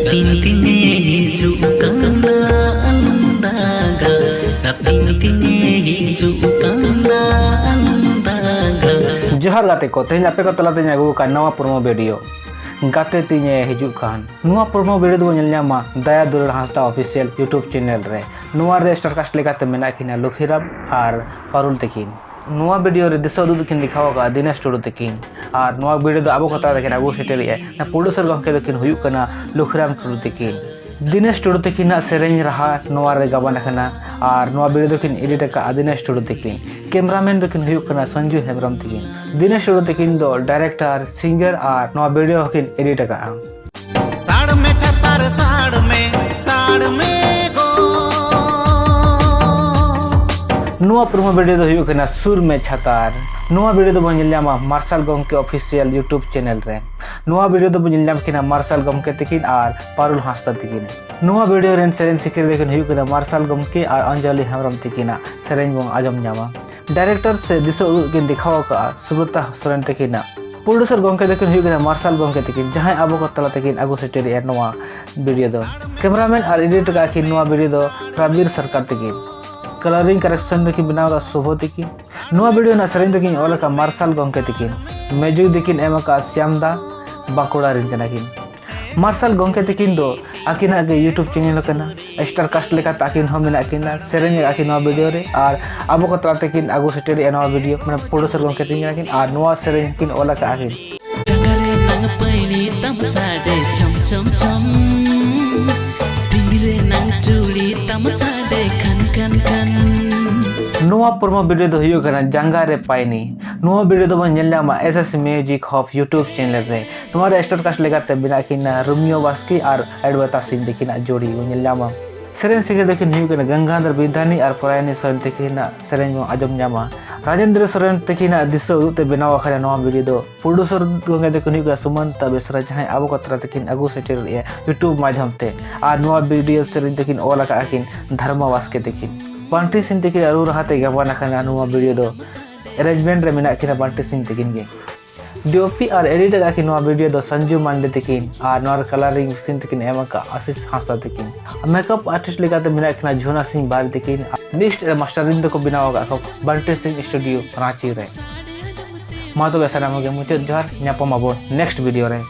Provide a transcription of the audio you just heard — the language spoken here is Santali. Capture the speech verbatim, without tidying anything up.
ᱛᱤᱧ ᱛᱤᱧᱮ ᱦᱤᱡᱩᱜ ᱠᱟᱱᱟ, ᱟᱞᱚᱢ ᱫᱟᱜᱟ᱾ ᱛᱤᱧ ᱛᱤᱧᱮ ᱦᱤᱡᱩᱜ ᱠᱟᱱᱟ, ᱟᱞᱚᱢ ᱫᱟᱜᱟ᱾ ᱡᱚᱦᱟᱨ ᱜᱟᱛᱮ ᱠᱚ, ᱛᱮᱦᱮᱧ ᱟᱯᱮ ᱠᱚ ᱛᱟᱞᱟᱛᱮᱧ ᱟᱹᱜᱩ ᱟᱠᱟᱫ ᱱᱟᱣᱟ promo video, ᱜᱟᱛᱮ ᱛᱤᱧᱮ ᱦᱤᱡᱩᱜ ᱠᱟᱱ᱾ ᱱᱚᱣᱟ promo video ᱫᱚᱵᱚᱱ ᱧᱮᱞ ᱧᱟᱢᱟ ᱫᱟᱭᱟ ᱫᱩᱞᱟᱹᱲ ᱦᱟᱸᱥᱫᱟ official YouTube channel ᱨᱮ᱾ ᱱᱚᱣᱟ ᱨᱮ star cast ᱞᱮᱠᱟᱛᱮ ᱢᱮᱱᱟᱜ ᱠᱤᱱᱟ ᱞᱩᱠᱷᱤᱨᱟᱢ ᱟᱨ ᱯᱟᱨᱩᱞ ᱛᱟᱹᱠᱤᱱ᱾ ᱱᱚᱣᱟ video ᱨᱮ ᱫᱤᱥᱟᱹ ᱩᱫᱩᱜ ᱫᱚᱠᱤᱱ ᱫᱮᱠᱷᱟᱣ ᱟᱠᱟᱫᱼᱟ ᱫᱤᱱᱮᱥ ᱴᱩᱰᱩ ᱛᱟᱹᱠᱤᱱ᱾ ᱟᱨ ᱱᱚᱣᱟ video ᱫᱚ ᱟᱵᱚ ᱠᱚ ᱛᱟᱞᱟ ᱨᱮᱠᱤᱱ ᱟᱹᱜᱩ ᱥᱮᱴᱮᱨᱮᱜᱼᱟ᱾ ᱱᱚᱣᱟ producer ᱜᱚᱢᱠᱮ ᱫᱚᱠᱤᱱ ᱦᱩᱭᱩᱜ ᱠᱟᱱᱟ ᱞᱩᱠᱷᱤᱨᱟᱢ ᱴᱩᱰᱩ ᱛᱟᱹᱠᱤᱱ᱾ ᱫᱤᱱᱮᱥ ᱴᱩᱰᱩ ᱛᱟᱹᱠᱤᱱᱟᱜ ᱥᱮᱨᱮᱧ ᱨᱟᱦᱟ ᱱᱚᱣᱟ ᱨᱮ ᱜᱟᱵᱟᱱ ᱟᱠᱟᱱᱟ᱾ ᱟᱨ ᱱᱚᱣᱟ video ᱫᱚᱠᱤᱱ edit ᱟᱠᱟᱫᱼᱟ ᱫᱤᱱᱮᱥ ᱴᱩᱰᱩ ᱛᱟᱹᱠᱤᱱ᱾ Cameraman ᱫᱚᱠᱤᱱ ᱦᱩᱭᱩᱜ ᱠᱟᱱᱟ ᱥᱚᱧᱡᱩ ᱦᱮᱢᱵᱨᱚᱢ ᱛᱟᱹᱠᱤᱱ᱾ ᱫᱤᱱᱮᱥ ᱴᱩᱰᱩ ᱛᱟᱹᱠᱤᱱ ᱫᱚ director, singer ᱟᱨ ᱱᱚᱣᱟ video ᱦᱚᱸᱠᱤᱱ edit ᱟᱠᱟᱫᱼᱟ᱾ ᱥᱟᱲ ᱢᱮ ᱪᱷᱟᱛᱟᱨ, ᱥᱟᱲ ᱢᱮ, ᱥᱟᱲ ᱢᱮ ᱜᱚ᱾ ᱱᱚᱣᱟ promo video ᱫᱚ ᱦᱩᱭᱩᱜ ᱠᱟᱱᱟ ᱥᱩᱨ ᱢᱮ ᱪᱷᱟᱛᱟᱨ᱾ ᱱᱚᱣᱟ video ᱫᱚᱵᱚᱱ ᱧᱮᱞ ᱧᱟᱢᱟ ᱢᱟᱨᱥᱟᱞ ᱜᱚᱢᱠᱮ official YouTube channel ᱨᱮ᱾ ᱱᱚᱣᱟ video ᱫᱚᱵᱚᱱ ᱧᱮᱞ ᱧᱟᱢ ᱠᱤᱱᱟ ᱢᱟᱨᱥᱟᱞ ᱜᱚᱢᱠᱮ ᱛᱟᱹᱠᱤᱱ ᱟᱨ ᱯᱟᱨᱩᱞ ᱦᱟᱸᱥᱫᱟ ᱛᱟᱹᱠᱤᱱ᱾ ᱱᱚᱣᱟ video ᱨᱮᱱ ᱥᱮᱨᱮᱧ ᱥᱤᱠᱟᱹᱨᱤᱭᱟᱹ ᱫᱚᱠᱤᱱ ᱦᱩᱭᱩᱜ ᱠᱟᱱᱟ ᱢᱟᱨᱥᱟᱞ ᱜᱚᱢᱠᱮ ᱟᱨ ᱚᱧᱡᱚᱞᱤ ᱦᱮᱢᱵᱨᱚᱢ ᱛᱟᱹᱠᱤᱱᱟᱜ ᱥᱮᱨᱮᱧ ᱵᱚᱱ ᱟᱸᱡᱚᱢ ᱧᱟᱢᱟ᱾ Director ᱥᱮ ᱫᱤᱥᱟᱹ ᱩᱫᱩᱜ ᱠᱤᱱ ᱫᱮᱠᱷᱟᱣ ᱟᱠᱟᱫᱼᱟ ᱥᱩᱵᱨᱚᱛᱟ ᱥᱚᱨᱮᱱ ᱛᱟᱹᱠᱤᱱᱟᱜ᱾ Producer ᱜᱚᱢᱠᱮ ᱫᱚᱠᱤᱱ ᱦᱩᱭᱩᱜ ᱠᱟᱱᱟ ᱢᱟᱨᱥᱟᱞ ᱜᱚᱢᱠᱮ ᱛᱟᱹᱠᱤᱱ, ᱡᱟᱦᱟᱸᱭ ᱟᱵᱚ ᱠᱚ ᱛᱟᱞᱟ ᱛᱮᱠᱤᱱ ᱟᱹᱜᱩ ᱥᱮᱴᱮᱨᱮᱜᱼᱟ ᱱᱚᱣᱟ video ᱫᱚ᱾ Cameraman ᱟᱨ edit ᱟᱠᱟᱫ ᱠᱤᱱ ᱱᱚᱣᱟ video ᱫᱚ ᱨᱟᱵᱤᱨ ᱥᱚᱨᱠᱟᱨ ᱛᱟᱹᱠᱤᱱ᱾ Colouring correction ᱫᱚᱠᱤᱱ ᱵᱮᱱᱟᱣ ᱟᱠᱟᱫ ᱥᱩᱵᱷᱚ ᱛᱟᱹᱠᱤᱱ᱾ ᱱᱚᱣᱟ video ᱨᱮᱱᱟᱜ ᱥᱮᱨᱮᱧ ᱫᱚᱠᱤᱱ ᱚᱞ ᱟᱠᱟᱫ ᱢᱟᱨᱥᱟᱞ ᱜᱚᱢᱠᱮ ᱛᱟᱹᱠᱤᱱ᱾ Music ᱫᱚᱠᱤᱱ ᱮᱢ ᱟᱠᱟᱫ ᱥᱭᱟᱢ ᱫᱟ, ᱵᱟᱸᱠᱩᱲᱟ ᱨᱮᱱ ᱠᱟᱱᱟ ᱠᱤᱱ᱾ ᱢᱟᱨᱥᱟᱞ ᱜᱚᱢᱠᱮ ᱛᱟᱹᱠᱤᱱ ᱫᱚ ᱟᱹᱠᱤᱱᱟᱜ ᱜᱮ YouTube channel ᱠᱟᱱᱟ᱾ Star cast ᱞᱮᱠᱟᱛᱮ ᱟᱹᱠᱤᱱ ᱦᱚᱸ ᱢᱮᱱᱟᱜ ᱠᱤᱱᱟ, ᱥᱮᱨᱮᱧ ᱟᱠᱟᱫ ᱠᱤᱱ ᱱᱚᱣᱟ video ᱨᱮ, ᱟᱨ ᱟᱵᱚ ᱠᱚ ᱛᱟᱞᱟ ᱛᱮᱠᱤᱱ ᱟᱹᱜᱩ ᱥᱮᱴᱮᱨᱮᱜᱼᱟ ᱱᱚᱣᱟ video, ᱢᱟᱱᱮ producer ᱜᱚᱢᱠᱮ ᱛᱟᱹᱠᱤᱱ ᱠᱟᱱᱟ ᱠᱤᱱ, ᱟᱨ ᱱᱚᱣᱟ ᱥᱮᱨᱮᱧ ᱠᱤᱱ ᱚᱞ ᱟᱠᱟᱫᱼᱟ ᱠᱤᱱ᱾ ᱡᱟᱸᱜᱟ ᱨᱮ ᱱᱟᱝ ᱯᱟᱹᱭᱲᱤ ᱛᱟᱢ ᱥᱟᱰᱮ ᱪᱷᱚᱢ ᱪᱷᱚᱢ ᱪᱷᱚᱢ, ᱛᱤ ᱨᱮ ᱱᱟᱝ ᱪᱩᱲᱤ ᱛᱟᱢ ᱥᱟᱰᱮ ᱠᱷᱟᱱ ᱠᱷᱟᱱ ᱠᱷᱟᱱ᱾ ᱱᱚᱣᱟ promo video ᱫᱚ ᱦᱩᱭᱩᱜ ᱠᱟᱱᱟ ᱡᱟᱸᱜᱟ ᱨᱮ ᱯᱟᱭᱱᱤ᱾ ᱱᱚᱣᱟ video ᱫᱚᱵᱚᱱ ᱧᱮᱞ ᱧᱟᱢᱟ S S Music Hub YouTube channel ᱨᱮ᱾ ᱱᱚᱣᱟ ᱨᱮ star cast ᱞᱮᱠᱟᱛᱮ ᱢᱮᱱᱟᱜ ᱠᱤᱱᱟ ᱨᱳᱢᱤᱭᱳ ᱵᱟᱥᱠᱮ ᱟᱨ ᱚᱭᱮᱥᱵᱚᱨᱛᱟ ᱥᱤᱝ ᱛᱟᱹᱠᱤᱱᱟᱜ ᱡᱳᱲᱤ ᱵᱚᱱ ᱧᱮᱞ ᱧᱟᱢᱟ᱾ ᱥᱮᱨᱮᱧ ᱥᱤᱝᱜᱟᱨ ᱫᱚᱠᱤᱱ ᱦᱩᱭᱩᱜ ᱠᱟᱱᱟ ᱜᱟᱝᱜᱟᱫᱷᱚᱨ ᱵᱤᱫᱷᱟᱱᱤ ᱟᱨ ᱯᱚᱨᱟᱭᱚᱱᱤ ᱥᱚᱨᱮᱱ ᱛᱟᱹᱠᱤᱱᱟᱜ ᱥᱮᱨᱮᱧ ᱵᱚᱱ ᱟᱸᱡᱚᱢ ᱧᱟᱢᱟ᱾ ᱨᱟᱡᱮᱱᱫᱨᱚ ᱥᱚᱨᱮᱱ ᱛᱟᱹᱠᱤᱱᱟᱜ ᱫᱤᱥᱟᱹ ᱩᱫᱩᱜ ᱛᱮ ᱵᱮᱱᱟᱣ ᱟᱠᱟᱱᱟ ᱱᱚᱣᱟ video ᱫᱚ᱾ Producer ᱜᱚᱢᱠᱮ ᱫᱚᱠᱤᱱ ᱦᱩᱭᱩᱜ ᱠᱟᱱᱟ ᱥᱩᱢᱚᱱᱛᱟ ᱵᱮᱥᱨᱟ, ᱡᱟᱦᱟᱸᱭ ᱟᱵᱚ ᱠᱚ ᱛᱟᱞᱟ ᱛᱮᱠᱤᱱ ᱟᱹᱜᱩ ᱥᱮᱴᱮᱨᱮᱜᱼᱟ YouTube ᱢᱟᱫᱽᱫᱷᱚᱢ ᱛᱮ᱾ ᱟᱨ ᱱᱚᱣᱟ video ᱥᱮᱨᱮᱧ ᱫᱚᱠᱤᱱ ᱚᱞ ᱟᱠᱟᱫᱼᱟ ᱠᱤᱱ ᱫᱷᱚᱨᱢᱟ ᱵᱟᱥᱠᱮ ᱛᱟᱹᱠᱤᱱ᱾ ᱵᱟᱱᱴᱤ ᱥᱤᱝ ᱛᱟᱹᱠᱤᱱ ᱨᱩ ᱨᱟᱦᱟ ᱛᱮ ᱜᱟᱵᱟᱱ ᱟᱠᱟᱱᱟ ᱱᱚᱣᱟ video ᱫᱚ᱾ Arrangement ᱨᱮ ᱢᱮᱱᱟᱜ ᱠᱤᱱᱟ ᱵᱟᱱᱴᱤ ᱥᱤᱝ ᱛᱟᱹᱠᱤᱱ ᱜᱮ᱾ ᱰᱤ ᱳ ᱯᱤ ᱟᱨ ᱮᱰᱤᱴ ᱟᱠᱟᱫ ᱠᱤᱱ ᱱᱚᱣᱟ ᱵᱷᱤᱰᱤᱭᱳ ᱫᱚ ᱥᱚᱧᱡᱩ ᱢᱟᱱᱰᱮ ᱛᱟᱹᱠᱤᱱ, ᱟᱨ ᱱᱚᱣᱟ ᱨᱮ ᱠᱟᱞᱟᱨᱤᱝ ᱥᱤᱱ ᱛᱟᱹᱠᱤᱱ ᱮᱢ ᱟᱠᱟᱫ ᱟᱥᱤᱥ ᱦᱟᱸᱥᱫᱟ ᱛᱟᱹᱠᱤᱱ᱾ ᱢᱮᱠᱟᱯ ᱟᱨᱴᱤᱥᱴ ᱞᱮᱠᱟᱛᱮ ᱢᱮᱱᱟᱜ ᱠᱤᱱᱟ ᱡᱷᱩᱱᱟ ᱥᱤᱝ ᱵᱟᱨᱤ ᱛᱟᱹᱠᱤᱱ, ᱟᱨ ᱢᱤᱠᱥᱰ ᱟᱨ ᱢᱟᱥᱴᱟᱨᱤᱝ ᱫᱚᱠᱚ ᱵᱮᱱᱟᱣ ᱟᱠᱟᱫ ᱠᱚ ᱵᱟᱱᱴᱤ ᱥᱤᱝ ᱥᱴᱩᱰᱤᱭᱳ ᱨᱟᱸᱪᱤ ᱨᱮ᱾ ᱢᱟ ᱛᱚᱵᱮ ᱥᱟᱱᱟᱢ ᱠᱚᱜᱮ ᱢᱩᱪᱟᱹᱫ ᱡᱚᱦᱟᱨ, ᱧᱟᱯᱟᱢ ᱟᱵᱚᱱ ᱱᱮᱠᱥᱴ ᱵᱷᱤᱰᱤᱭᱳ ᱨᱮ᱾